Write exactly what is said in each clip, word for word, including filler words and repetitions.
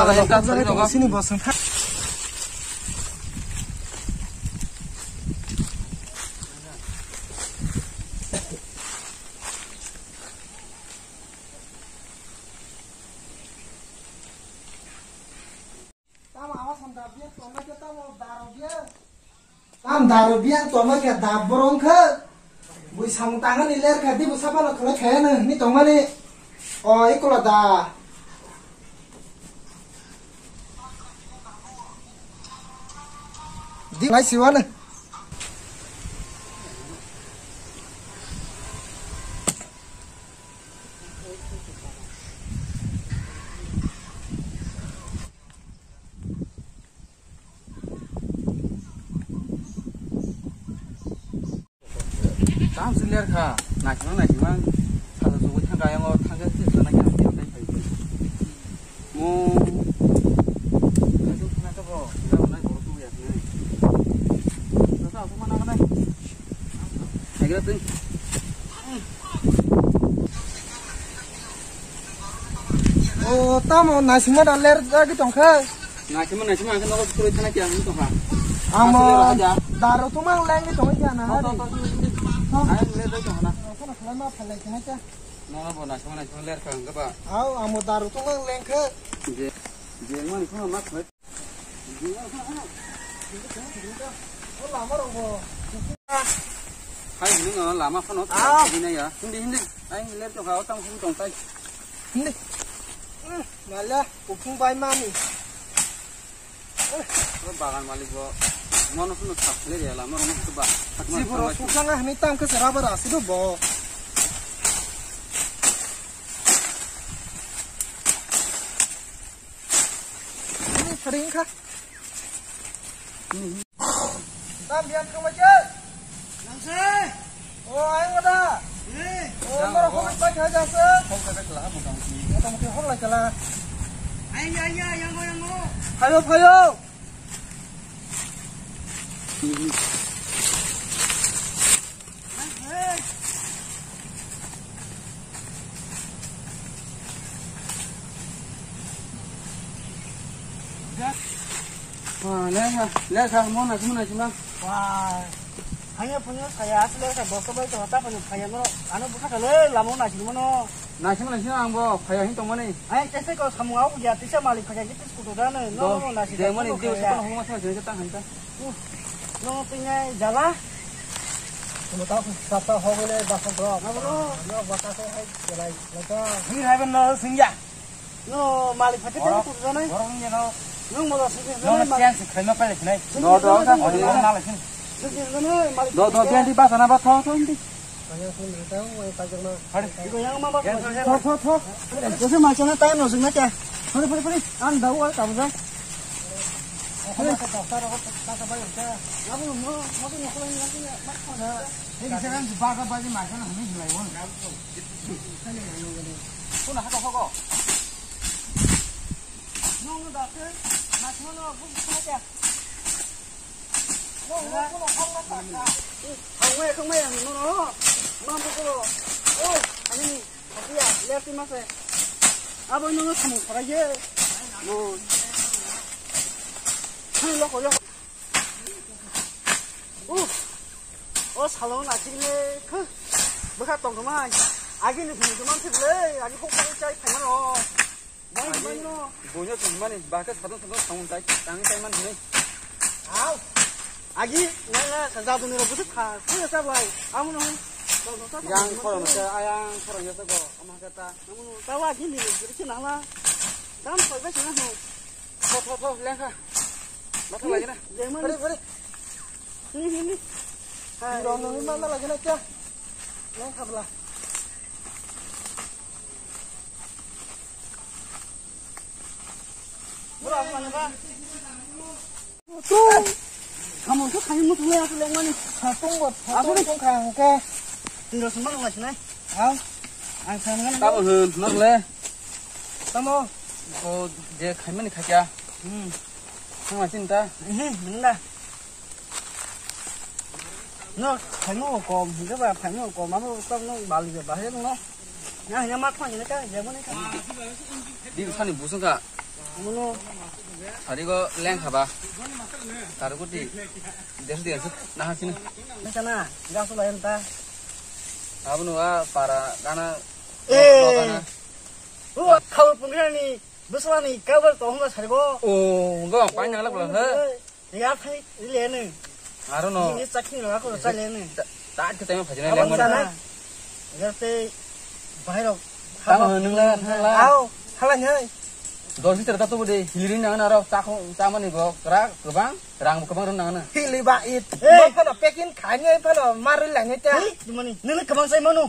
Tama da, ta sari nogo. Sini bosong tha. Tamo awa samda biya, tongma ke tamo daro biya. Tam daro biya, tongma ke dab borong khe. Bui samung tangani ler kha, di bui sapa no khwlai khaya no, ni tongmani. O, ikola da. Di ngai siwa no. Tam si ler kha, naisingma naisingma, salo sugui thang kha, yango thang khe se sana khe, mo, kaisa thang kha bo, sila nai borok sugui ya nai. Sasa aku mana nai? Hai kira tui. O, tamo naisingma da ler jagwi tongkha. Naisingma, naisingma, ang khe nogo kwrwi thana khe ang tongkha. Amo aswk ler haja. Daru tongma ang lengwi tongwi kha na. To, to, hari. To, to, to. Ang ler jagwi tongkha na. Ang kheno khlai ma phalai kha na kha. Nono bo naisingma, naisingma ler kha ang khe ba. Au, amo daru tongma ang leng kha. Je, je, mani kheno ma khlai. Hai, nwng lama phano Ah. Hindi, hindi. Ai, ler to kha, tang sung tong tai. Hindi. Mala, kupung bai mami. Bagan malik bo. Mono sunu thap le ya lama rong ba. Si boro sung sanga hani tang ke sera bara sido bo. Sari wngkha. Tam biyan thangbai se. Nangse. O, ayang ada. Eh. O, norok hokbai kha jasa. Hokbai kha la, motamoti. Motamoti hoklai kala. Ayang, ayang, ayang, ayang, ayang. Phayo, phayo. Ah, lekha, lekha, mo naisima, naisima. Wah, hanya punya saya asli lekha, bosto bai to hota punya saya no, ano buka kale, lamo naisima no. Naisima, naisima ang bo, phaya hin tongmani. Ai, tese ko samung au ya, tisa malik phaya gitu kudu dane, no, no, naisima. Demoni, no, dia phaya. Sepan homa sa, jenis tang hanta. Uh, no, punya jala. Kamu tahu, siapa hogole basang bro? Apa bro? No, basang saya hai, jalan, jalan. Ini hai ben no, sinja. No, malik phate phate kudu janai. Borok wngya no. Nwng moda sugwi janai, malik. Chance khaima pele khnai. No, do, do, do, do, malik. Sugwi janai, malik. Do, do, phate. Bianti basa na ba tho, tho, ndi. Hari. Yang ma ba. Tho, tho, tho. Jose ma chana time no sugna kya. Pare, pare, pare. An dau ar kamu jai. Aku masa daftar aku tak apa ya. Aku no, aku no, aku no, aku no. Ini sekarang dibakar baju macam mana ini, July one. Kuna haka hoko. Nung da ke, na chuma no bu bu ta. Nung nung kuno khang ma ta. Khang ma khang ma yang no no. Ma bu kuno. Oh, ani ni. Apiya, ler ti ma se. Abo no no samung khara ye. No. Hai lo ko lo. Uh, o salon achik le, khe, bwkha tong tongmai. Agi ni phung tongmani thik le, agi hok hok chai phaimano. Bai, agi bai no. Buino tongmani, bakhe sadon sadon samung chai, tang chai man hinai. Au. Agi, na, na, jaduni rok bwswk kha, khe sa bai. Amo no. Yang khorang se, ayang khorang se go, ama khe ta. Amo no, ta wa agi ni, khe nang la. Dam khoi bai se na ho. Tho, tho, tho, lengkha. Mathang lagi na. Jeng mani. Bari, bari. Ni, ni, ni. Hai. Rong nang ma, ma lagi na kya? Lengkha bla. Bro, apa mana, Pak? Tuh. Kamu tuh kayu mutu ya, aku lengmani. Satu buat, satu buat kangke. Tinggal semua nggak sih, Nay? Hah? Ang sana kan? Kamu, hmm, nak le? Tamo. O je khaimani khakya. Hmm. Thangma chinta. Hmm, nda. No, khaimo kom, hingke ba khaimo kom, amo kom no bali ba bahai no. Na hanya mat phang ni ka, jabo ni ka. Di sani busung ka. Muno. Sari go leng khaba. Tarukuti. Desu desu. Na hasini. Na sana, gasu layan ta. Abunu a para gana. Eh. O, khawr pungrani, bwswani cover to hwnba saribo. O, hwnba ang paina nang lakla, he? Ya, thai, ile ne. Aro no. Ni chakni la ko chale ne. Ta, ta ke tema phajina le mana. Jate, bahai rok. Tamo nung la, thang la. Ao, hala ne. Dos liter ta to de, hiliri nang na ro, ta kho, ta mani go, kra, gobang, rang gobang ro nang na. Hili ba it. Mo phano packing khaini phano marui laini ta. Hei, mani, nini gobang sai manu.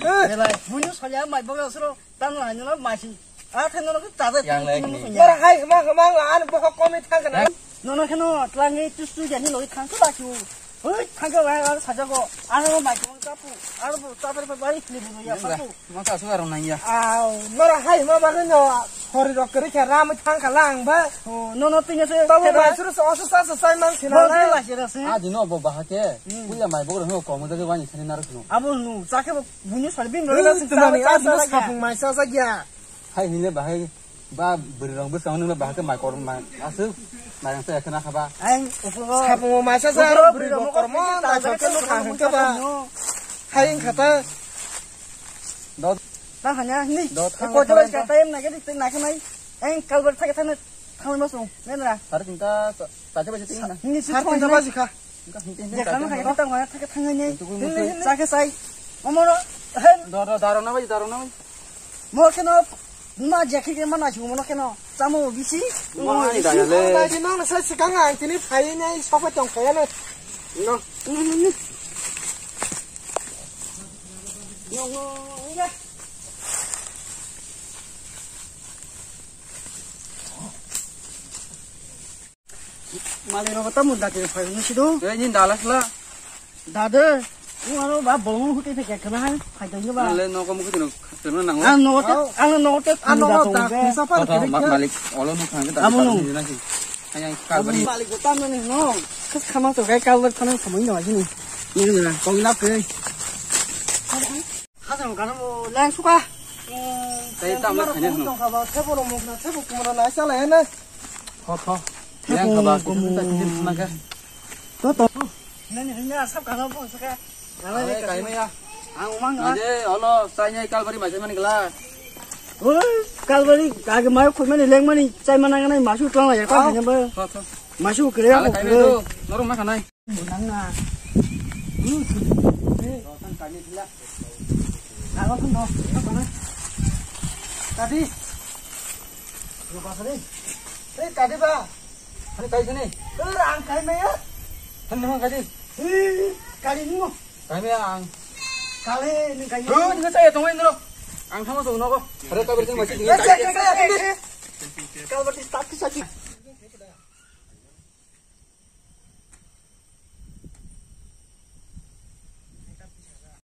Eh. Belai, buino salya mai baga suro. Tamo hai no masi. A thang no ta ta. Yang lek ni. Yar hai hma hma la an boho komi thang kana. Nono kheno tlangi tu tu jani loi thang ko ba chu. Oi thang ko ba ar saja ko. Ar no mai ko ta pu. Ar bu ta per bari ni bu ya pa pu. Ma ta su aro nang ya. Au, nora hai hma ba no hori rok kri kha ram thang ka lang ba. O nono tinga se. Tamo mai suru so osu sa sa sai man sina la. Bo la sira se. A dino bo bahake. Puya mai bo ro ko mo jage wani thani nar khno. Abo nu chakhe bo. Buini sari bini rok. Tumani asli sapung mai sa sa gya. Hai hinle bahai ba bwrwi rok bwskango nungno bahai khe mai kor mai aswk mai rang sa yakhe nakha ba. Ang uphuru. Sapung mai sa sa aro bwrwi rok kormo nai khe nukha hwnkhe ba. Hai wngkha ta. Dot. Ta hanya ni. Dot. Ko jaba ka time na ke dik na ke nai. Ang kalbar thake thane thangwi masung. Menra. Sari tinta. Sari tinta baji kha. Dekha no kaya kita ngaya thake thangai ne. Chake sai. Omoro. Daro, daro na bai, daro na bai. Mo keno ma jekhi ke mana chu mo keno. Chamo bisi. Mo ani daya le. Dai no na sai sikang ai tini phai ne sofa tong kaya le. No. No, no, no. Malik rok tamo dati phai hwnwi sido. Eh, nini dala sla. Dade, ni aro ba bolong huti te kekna hai, phai tong ba. Ale no ko mukhutino khakna nango. Ang no te, ang no te, ang no ta, pisa pa. Malik, olo no khang ta. Amo no. Ayang kalbari. Malik ko tamo ni no. Khas khama to gai kalbar khana samai no ajini. Ni na, kong lap ke. Hajar gana mo lang suka. Tei tam le khanya no. Tong khaba, thebo rok mokna, thebo kumra na sala hena. Tho, tho. Yang khaba, kumu ta kiti suna ka. To, to. Nani hanya sab kana bo suka. Ale kai me ya. Ang mang. Aje, olo, tanya kalbari mai mani gela. Oi, kalbari, kage mai khoi mani leng mani, chai mana nganai masu tong la ya ka hanya ba. Tho, tho. Masu kre ya ko. Ale kai me to, norok ma khanai. Nang na. Hmm. Eh, tadi. Lo pasari. Eh, tadi ba. Ani kai sini. Eh, ang kai me ya. Ani mo kai. Eh, kai mo. Kai me ang. Kali ni kai. Lo ni saya tong ini lo. Ang sama so no ko. Ada kabar sing masih tinggal. Kalau berarti status lagi.